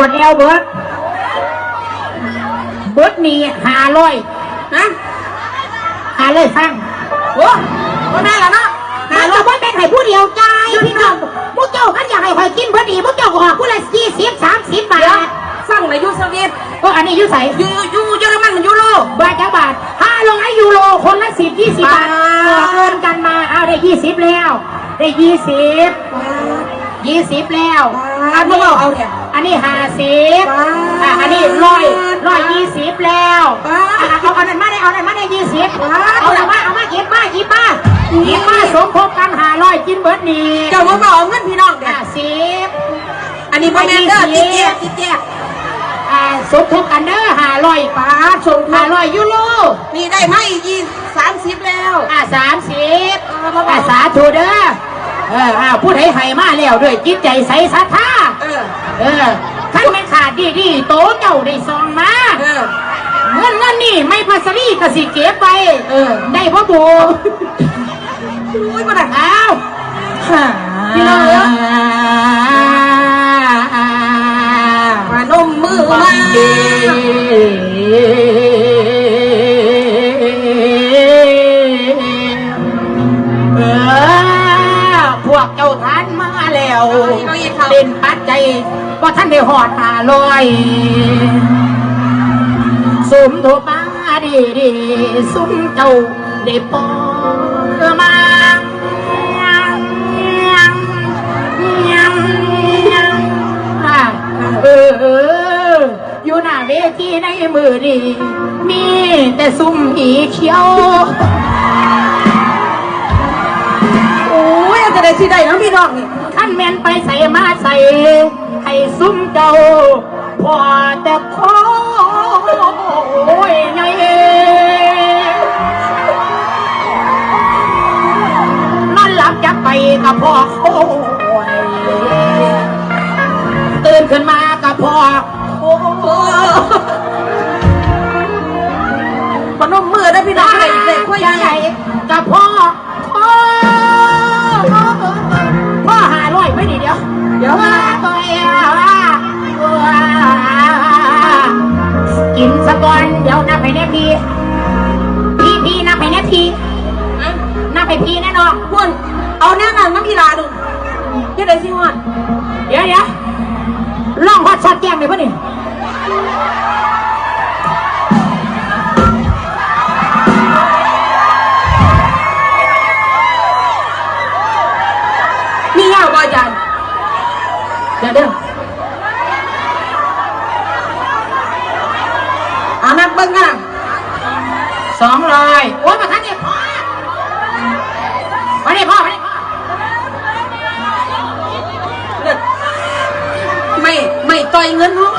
ໝົດແລ້ວເບິດ ເບິດໜີ້ຫ້າຮ້ອຍ ຮະ ຫ້າຮ້ອຍຟັງ. ໂອ້ ບໍ່ໄດ້ລະເນາະ ຫ້າຮ້ອຍ ມັນກໍບໍ່ແມ່ນໃຫ້ຜູ້ດຽວຈ່າຍ ພີ່ນ້ອງ. ໝູ່ເຈົ້າຄັນຢາກໃຫ້ຂ້ອຍກິນເບິດນີ້ ໝູ່ເຈົ້າກໍອອກຜູ້ລະສີ່ສິບ ສາມສິບບາດ. ດຽວ ຟັງນະ ຢູ່ສະວິດ ເອີ ອັນນີ້ຢູ່ໃສ? ຢູ່ ຢູ່ເຢຍລະມັນ ຢູໂຣ. ບາດຈັກບາດ? ຫ້າຮ້ອຍຢູໂຣ ຄົນລະສິບ ຍີ່ສິບບາດ. ບາດ ເອົາເງິນກັນມາ ເອົາ ໄດ້ຍີ່ສິບແລ້ວ ໄດ້ຍີ່ສິບ ບາດ ຍີ່ສິບແລ້ວ. ບາດ ອັນນີ້ ເອົາແທ້ ອັນນີ້ຫ້າສິບ ບາດ ອ່າ ອັນນີ້ຮ້ອຍ ຮ້ອຍຍີ່ສິບແລ້ວ. ບາດ ອ່າ ເອົາ ເອົານັ້ນມາໄດ້ ເອົານັ້ນມາໄດ້ຍີ່ສິບ. ບາດ ເອົາ ເອົາມາ ເອົາມາ ຫຍິບມາ ຫຍິບມາ ຫຍິບມາ ສົມທົບກັນຫ້າຮ້ອຍ ກິນເບິດນີ້. ເຈົ້າບໍ່ເອົາເງິນພີ່ນ້ອງເດ້ ຫ້າສິບ ອັນນີ້ບໍ່ແມ່ນເດີ ຕິດແຈກ ຕິດແຈກ. ອ່າ ສົມທົບກັນເດີ ຫ້າຮ້ອຍບາດ ສົມທົບ ຫ້າຮ້ອຍຢູໂຣ. ນີ້ໄດ້ມາອີກ ສາມສິບແລ້ວ ອ່າ ສາມສິບ ເອີ ບໍ່ເອົາ ອ່າ ສາທຸເດີ. ເອີ ອ່າ ຜູ້ໃດໃຫ້ມາແລ້ວດ້ວຍຈິດໃຈໃສສັດທາ ເອີ ເອີ ຄັນແມ່ນຂາດດີໆ ໂຕເຈົ້າໄດ້ຊ່ອງມາ ເອີ ເງິນ ເງິນນີ້ໄມ້ພັດສະລີກໍຊິເກັບໄວ້ ເອີ ໄດ້ບໍ່ບຸ? ໂອ້ຍ ບໍ່ໄດ້ ອ້າວ ພີ່ນ້ອງເອີຍ ພະນົມມືມາ ເອີ ພວກເຈົ້າທານມາແລ້ວ ເປັນປັດໄຈ ບໍ່ທັນໄດ້ຮອດຫ້າຮ້ອຍ ສົມທົບມາດີໆ ຊຸມເຈົ້າ ໄດ້ພໍມາ ເອີ ຢູ່ໜ້າເວທີໃນມື້ນີ້ ມີແຕ່ຊຸມອີຂຽວ. ໂອ້ຍ ເອົາຈັ່ງໃດຊິໄດ້ນຳພີ່ນ້ອງນີ້ ຄັນແມ່ນໄປໃສມາໃສ ໃຫ້ຊຸມເຈົ້າພໍ້ແຕ່ໂຄຍໃຫຍ່ ນອນຫຼັບຈັບໄປກໍພໍ້ໂຄຍ ຕື່ນຂຶ້ນມາກໍພໍ້ໂຄຍ ພະນົມມືເດີພີ່ນ້ອງ ໄດ້ ໄດ້ໂຄຍໃຫຍ່ກໍພໍ້ ພໍ້ຫ້າຮ້ອຍໄວ້ນີ້ ດຽວ ດຽວ ກິນສະກ່ອນ ດຽວນັບໃຫ້ແດ່ພີ່ ພີ່ ພີ່ນັບໃຫ້ແດ່ພີ່ ນັບໃຫ້ພີ່ແດ່ນ້ອງ ພຸ້ນ ເອົາແນວນັ້ນນຳອີ່ຫຼ້າດູ ເຮັດໃດຊິຮອດ ດຽວ ດຽວ ລອງຮອດຊອດແກ້ມໄດ້ບໍ່ນີ້? ມີຍາວບໍ່ອາຈານ? ດຽວເດີ ເອົານັບເບິ່ງກັນນະ ສອງຮ້ອຍ ໂອ້ຍ ບໍ່ທັນໄດ້ພໍ້ ບໍ່ໄດ້ພໍ້ ບໍ່ໄດ້ພໍ້ ເລີດ ໄມ້ ໄມ້ຕ່ອຍເງິນເນາະ.